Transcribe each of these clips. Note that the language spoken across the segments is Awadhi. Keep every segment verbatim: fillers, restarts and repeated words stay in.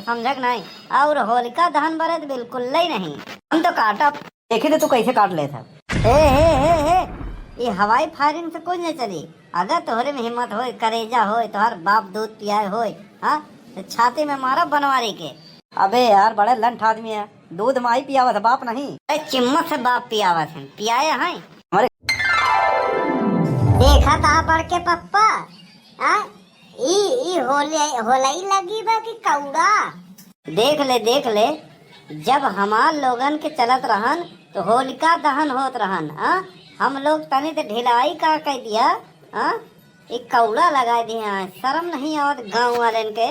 समझक नहीं। और होलिका दहन बरे तो बिल्कुल ही नहीं। हम तो काटब। देखी तो तू कैसे काट लेत है। हे, हे, हे, हे, ये हवाई firing से कुछ नहीं चली। अगर तोहरे में हिम्मत होए, करेजा होए, तोहर बाप दूध पियाए होए, हाँ, तो छाती में मारब बनवारी के। अबे यार, बड़े लंठ आदमी है, दूध माई पियावत है, बाप नहीं। अरे चिम्मच से बाप पियावत है, पियाए हैं। हमारे देखा था बड़के पप्पा, हाँ? ई, ई होले-, होलई लगी बा कि कौड़ा? देख ले, देख ले, जब हमार लोगन के चलत रहन, तो होलिका दहन होत रहन, हाँ? हम लोग तनी तो ढिलाई का कह दिया, हाँ? ई कौड़ा लगा दिए हैं, शर्म नहीं आवत गाँव वालेन के?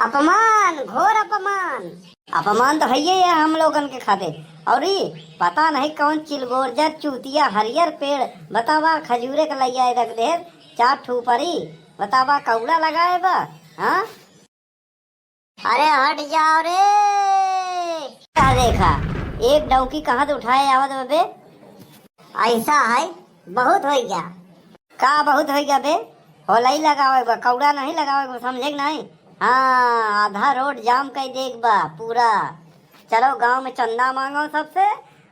अपमान, घोर अपमान। अपमान तो हइये है हम लोगन के खातिर। और ई पता नहीं कौन चिलगोरजा चूतिया हरियर पेड़, बतावा, खजूरे के लइया रख दे, चार ठू ऊपरी, बतावा, कौड़ा लगाए बा, हाँ? अरे हट जाओ रे। का देखा, एक डौकी कहाँ से उठाए आवत बा बे? ऐसा है, बहुत हो गया। का बहुत हो गया बे? होलई लगावे बा, कौड़ा नहीं लगावे बा, समझे कि नहीं? हाँ, आधा रोड जाम कर देख बा पूरा। चलो गांव में चंदा मांगो सबसे,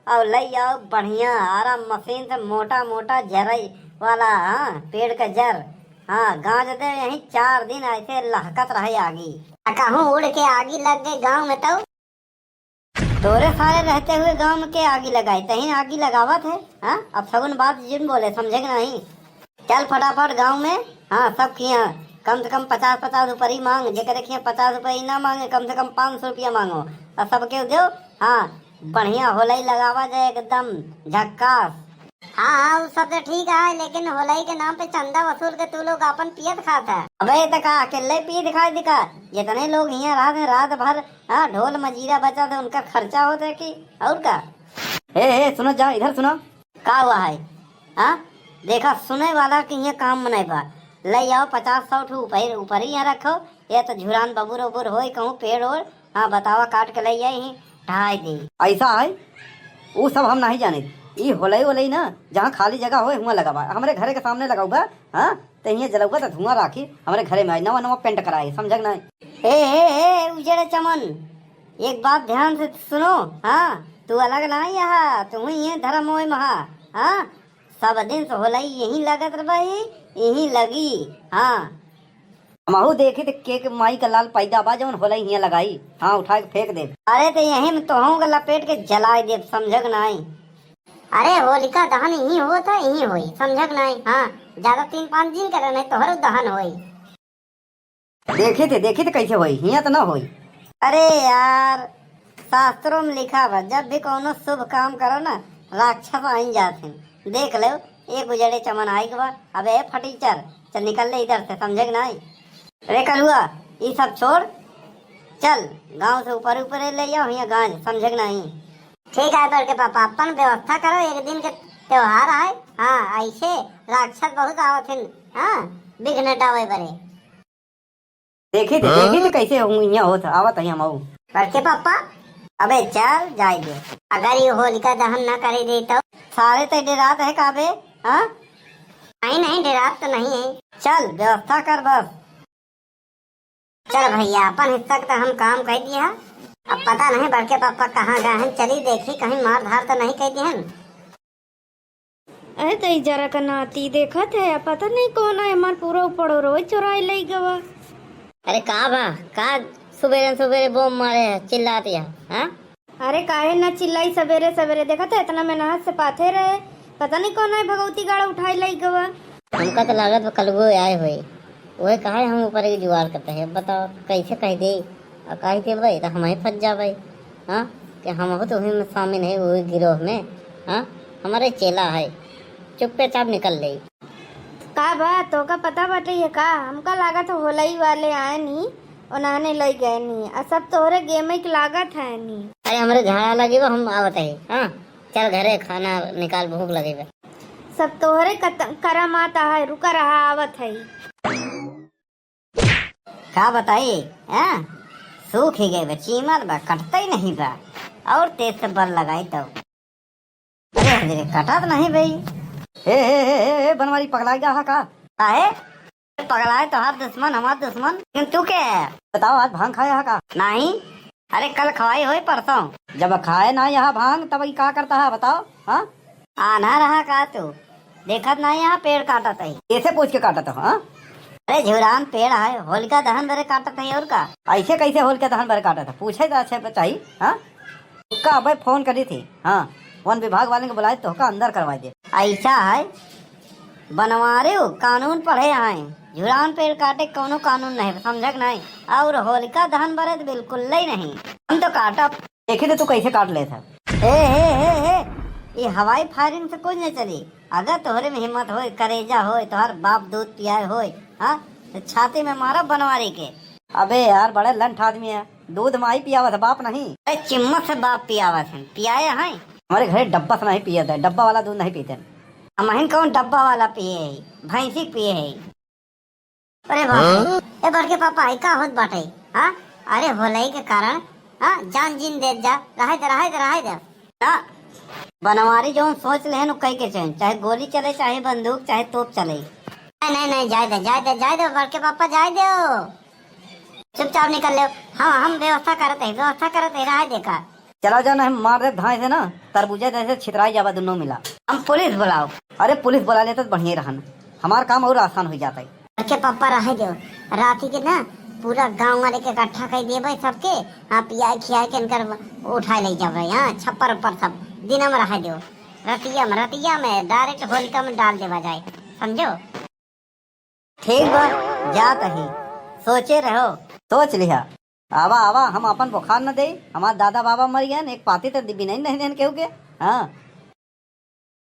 और लई आओ बढ़िया आराम मशीन से मोटा मोटा जरई वाला, हाँ, पेड़ का जर, हाँ, गांज दे, यहीं चार दिन ऐसे लहकत रहे आगी। आ कहूँ उड़ के आगी लग गई गांव में तो? तोरे सारे रहते हुए गांव में के आगी लगाई, तहीं आगी लगावत है, हाँ? अब सगुन बात जिन बोले, समझे कि नहीं? चल फटाफट गांव में, हाँ, सब किया कम से कम पचास पचास रुपये मांग, जेकरे किया पचास रुपये ना मांगे, कम से कम पाँच सौ रुपया मांगो और सबके दो। हाँ, बढ़िया होलई लगावा जाए एकदम झक्कास। हाँ, हाँ, उ सब तो ठीक है, लेकिन होलई के नाम पे चंदा वसूल के तू लोग अपन पियत खात है। अबे, त का अकेले पिए दिखाई दिखा? जितने लोग हियाँ रहत हैं, रात भर, हाँ, ढोल मजीरा बजत है, उनका खर्चा होत है कि, और का? हे, हे, सुनो, जा, इधर सुनो। का हुआ है? हाँ, देखा, सुने वाला के हियाँ काम नहीं बा। ले आओ, पचास सौ ठू ऊपर, ऊपर ही यहाँ रखो। ये तो झुरान बबुर उबुर होई कहूँ पेड़ ओड़, हाँ, बतावा, काट के ले आई ही, ढाई दे। ऐसा है, ऊ सब हम नहीं जाने। ई होलई वोलई ना, जहाँ खाली जगह होए, हुआं लगावा। हमरे घरे के सामने लगाउबा, हाँ, तो हियाँ जलउबा तो धुआं राखी, हमरे घरे में आई, नवा नवा पेंट कराए, समझक नहीं? ए, ए, ए, उजड़े चमन, एक बात ध्यान से सुनो, हाँ, तू अलग ना यहाँ, तू ही ये धर्म होए महा, हाँ, सब दिन से होलई यहीं लगत रही, यहीं लगी, हाँ। हमहू देखी त के, के माई का लाल पैदा बा जौन होलई हियां लगाई। हाँ, उठा के फेंक दे। अरे त यही में तोहू के लपेट के जलाए देब, समझक नाई। अरे होलिका दहन यही होत है, यही होई, समझक नाई। हाँ, ज्यादा तीन पाँच दिन करे नहीं तोहरो दहन होई। देखी थे, देखी थे कैसे होई, हियां त ना होई। अरे यार, शास्त्रों में लिखा बा, जब भी कौनो शुभ काम करो ना, राक्षस आइन जात हैं। देख लो, एक उजड़े चमन आइक बा। अबे फटीचर, चल निकल ले इधर से, समझे कि नहीं? रे कलुआ, ई सब छोड़, चल गांव से ऊपर ऊपर ले जाओ, हियां गांज, समझे कि नहीं? ठीक है बड़के पापा, अपन व्यवस्था करो, एक दिन के त्योहार आए। हाँ, ऐसे राक्षस बहुत आवत हैं, हाँ, विघ्न डावे बरे। देखी थे, देखी थे कैसे हूँ यहाँ होत, आवत है हम आऊ। बड़के पापा, अबे चल जाए दे। अगर ये होलिका दहन ना करे दे तो? सारे ते डेरात है का बे? हाँ? नहीं, नहीं, डेरात तो नहीं है। चल, व्यवस्था कर बस। चल भैया, अपन हिस्सा के तो हम काम कर दिया। अब पता नहीं बड़के पापा कहाँ गए हैं, चली देखी कहीं मार धार तो नहीं कर दिए हैं। अरे तई जरा का नाती देखत है, पता नहीं कौन है, हमार पूरा ऊपर रोज चुराई लई गवा। अरे का बा, का सुबेरे सुबेरे बोम मारे है, चिल्लात है, हाँ? अरे काहे ना चिल्लाई सबेरे सबेरे, देखत है इतना मेहनत से पाथे रहे, पता नहीं कौन है भगवती गाड़ा उठाई लई गवा। हमका तो लागत बा कलुओ आए होई, वही कहा है हम ऊपर के जुगाड़ करते हैं, बताओ कैसे कह दे। और कही देबै तो हम ही फंस जाबै, हाँ, कि हम हो तो वही में शामिल है, वही गिरोह में, हाँ, हमारे चेला है, चुप्पे चाप निकल ले। का बा, तोका पता बाटे ये का? हमका लागत है होलई वाले आए नी, उन्होंने लई गए नी, आ सब तोहरे गेम के लागत है नी। अरे हमरे झाड़ा लगे बा, हम आवत है, हाँ, चल घरे खाना निकाल, भूख लगे बा। सब तोहरे कत-, करामात है, रुका रहा, आवत है। का बताई, हैं? सूख ही गए बा, चीमर बा, कटते ही नहीं बा। और तेज से बल लगाई तो। अरे, अरे, कटत नहीं भाई। हे, हे, हे, हे, हे, बनवारी पगला गया है का? काहे? पगलाए, तोहार दुश्मन, हमार दुश्मन। लेकिन तू के है? बताओ, आज भांग खाए हा का? नहीं। अरे, कल खवाई होई परसों। जब खाए ना यहाँ भांग, तब ई का करता है, बताओ? हाँ, आन्हा रहा का तू? देखत ना यहाँ पेड़ काटत है। कैसे पूछ के काटत हो, हाँ? अरे, झुरान पेड़ है, होलिका दहन बरे काटत है, और का? ऐसे कैसे होलिका दहन बरे काटत है? पूछे तो अच्छे पे चाहिए, हाँ? का अबे फोन करी थी, हाँ, वन विभाग वाले के बुलाए, तोहका अंदर करवा दे। ऐसा है, बनवारी हो, कानून पढ़े आए, झुरान पेड़ काटे कौनो कानून नहीं, समझक नहीं। और होलिका दहन बरे तो बिल्कुल ही नहीं, हम तो काटब। देखी तो तू कैसे काट लेत है। हे, हे, हे, हे, ये हवाई फायरिंग से कुछ नहीं चली। अगर तोहरे में हिम्मत होए, करेजा होए, तोहर बाप दूध पियाए होए, हाँ, तो छाती में मारब बनवारी के। अबे यार, बड़े लंठ आदमी है, दूध माई पियावत है, बाप नहीं। अरे चिम्मच से बाप पियावत है, पियाए हैं। हमारे घरे डब्बा से नहीं पियत है, डब्बा वाला दूध नहीं पीते हैं। हमहिन कौन डब्बा वाला पिए है, भैंसी पिए है। अरे बाप रे, हाँ? ए बड़के पापा, ई का होत बाटे? हाँ? अरे होलई के कारण, हाँ, जान जीन देत जा, रहे दे, रहे दे, रहे दे। ना, बनवारी जौन सोच लेहन, उ कहे के चाही, चाहे गोली चले, चाहे बंदूक, चाहे तोप चले। नहीं, नहीं, नहीं, जाए दे, जाए दे, जाए दे, बड़के पापा, जाए दे। चुपचाप निकल ले, हम, हम व्यवस्था करत है, व्यवस्था करत है, रहे दे का। चला जा, नहीं मार दे धाए से ना, तरबूजे जैसे छितराई जावा दुनो मिला। हम पुलिस बुलाओ। अरे पुलिस बुला लेते तो बढ़िया रहन, हमार काम और आसान हो जाता है। बड़के पापा रहे दो, राती के ना पूरा गांव वाले के इकट्ठा कर देबे सबके, हाँ पियाए खियाए के इनकर उठाए ले जाबे, हाँ छप्पर उप्पर सब दिन में रहे दो, रतिया में, रतिया में डायरेक्ट होलिका में डाल देवा जाए, समझो? ठीक बा, जात ही, सोचे रहो। सोच लिहा। आवा, आवा, हम अपन बुखार न दे। हमार दादा बाबा मर गए, एक पाती तो बिनई नहीं देन केहू के। हाँ,